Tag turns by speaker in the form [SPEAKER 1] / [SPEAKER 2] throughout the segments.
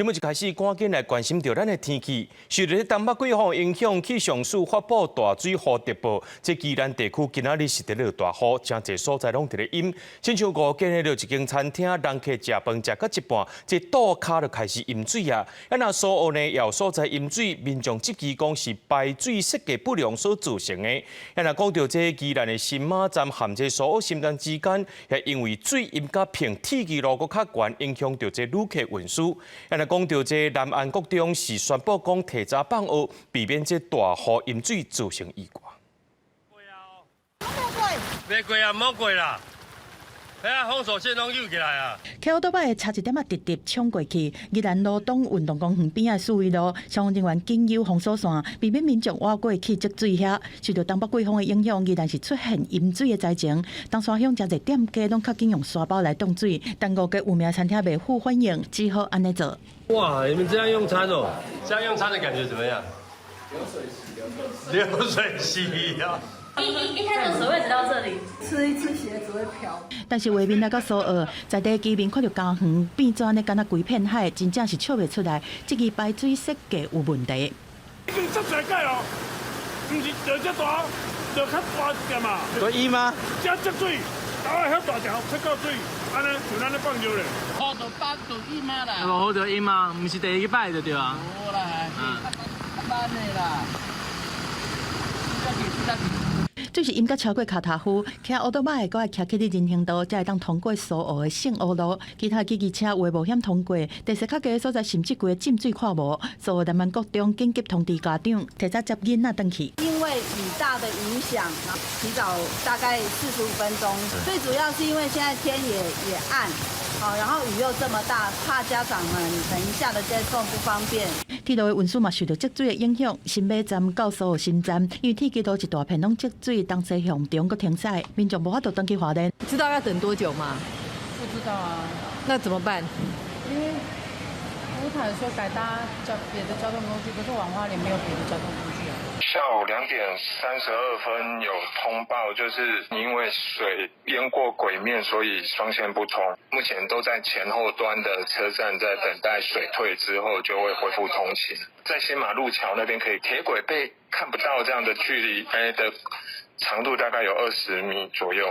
[SPEAKER 1] 新聞一開始，趕緊來關心著咱的天氣。受著東北季風影響，氣象署發布大水雨特報。這宜蘭地區今仔日是佇落大雨，誠濟所在攏佇咧淹。親像五間的一間餐廳，人客食飯食到一半，這桌跤就開始淹水啊！啊若蘇澳呢，也有所在淹水，民眾質疑講是排水設計不良所造成的。啊若講著這宜蘭的新馬站和這蘇澳新站之間，也因為水淹甲平鐵支路閣較懸，影響著這旅客運輸。啊若講著這南安國中是宣布講提早放學，避免這大雨淹水造成意外。
[SPEAKER 2] 袂過啊，毋好過啦！遐封鎖線攏扭起來啊！
[SPEAKER 3] 騎歐多擺差一點仔直直衝過去，宜蘭羅東運動公園邊仔四維路，消防人員緊急封鎖線，避免民眾倚過去積水遐。受著東北季風的影響，宜蘭是出現淹水的災情。東山鄉誠濟店家攏較緊用沙包來擋水，但五家有名餐廳袂赴反應，只好按呢做。
[SPEAKER 2] 哇！你們這樣用餐哦，這樣用餐的感覺怎麼樣？流水席，流水席啊！
[SPEAKER 4] 一開始水會直到這裡，
[SPEAKER 5] 吃一吃鞋子會飄。
[SPEAKER 3] 但是畫面來到蘇澳，在地居民看著家園變做按呢，敢若規片海，真正是笑袂出來。這支排水設計有問題。
[SPEAKER 6] 已經這濟屆哦，毋是就這大，就較大一點嘛。
[SPEAKER 7] 對淹嗎？
[SPEAKER 6] 這積水，大概遐大條出夠水，按呢就按呢放尿咧。
[SPEAKER 8] 雨就打就淹啊啦。
[SPEAKER 7] 落雨就淹啊，毋是第一擺就對啊。
[SPEAKER 8] 無啦，較慢的啦。
[SPEAKER 3] 這是淹甲超過跤頭膚，騎歐多擺的閣愛騎去佇人行道，才會當通過蘇澳的聖湖路。其他機機車有的冒險通過，地勢較低的所在甚至規个浸水看無。蘇澳南安國中緊急通知家長，提早接囡仔轉去。
[SPEAKER 5] 因為雨大的影響，提早大概45分鐘。最主要是因為現在天也暗，好，然後雨又這麼大，怕家長們等一下的接送不方便。
[SPEAKER 3] 鐵路的運輸嘛受著積水的影響，新馬站到蘇澳新站，因為鐵路一大片攏積水，東西向中閣停駛，民眾無法度轉去花蓮。
[SPEAKER 9] 知道要等多久嗎？
[SPEAKER 10] 不知道啊。
[SPEAKER 9] 那怎麼辦？
[SPEAKER 10] 因為吳凱說改搭別的交通工具，可是往花蓮沒有別的交通工具啊。
[SPEAKER 11] 下午2點32分有通報，就是因為水淹過軌面，所以雙線不通。目前都在前後端的車站在等待水退之後，就會恢復通勤。在新馬路橋那邊可以鐵軌被看不到這樣的距離，的長度大概有20米左右。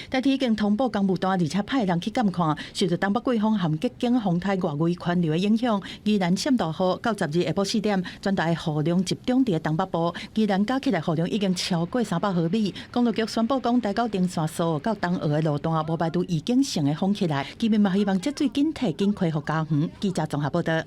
[SPEAKER 3] 台鐵已經通報工務單，而且派人去監看。受著東北季風和激景風台外圍環流的影響，宜蘭閃大雨到10日下晡4點，全台雨量集中佇東北部。宜蘭加起來雨量已經超過300毫米。公路局宣布講，台九丁線蘇澳到東澳的路段無排除已經性的封起來。居民嘛希望積水緊退緊恢復家園。記者綜合報道。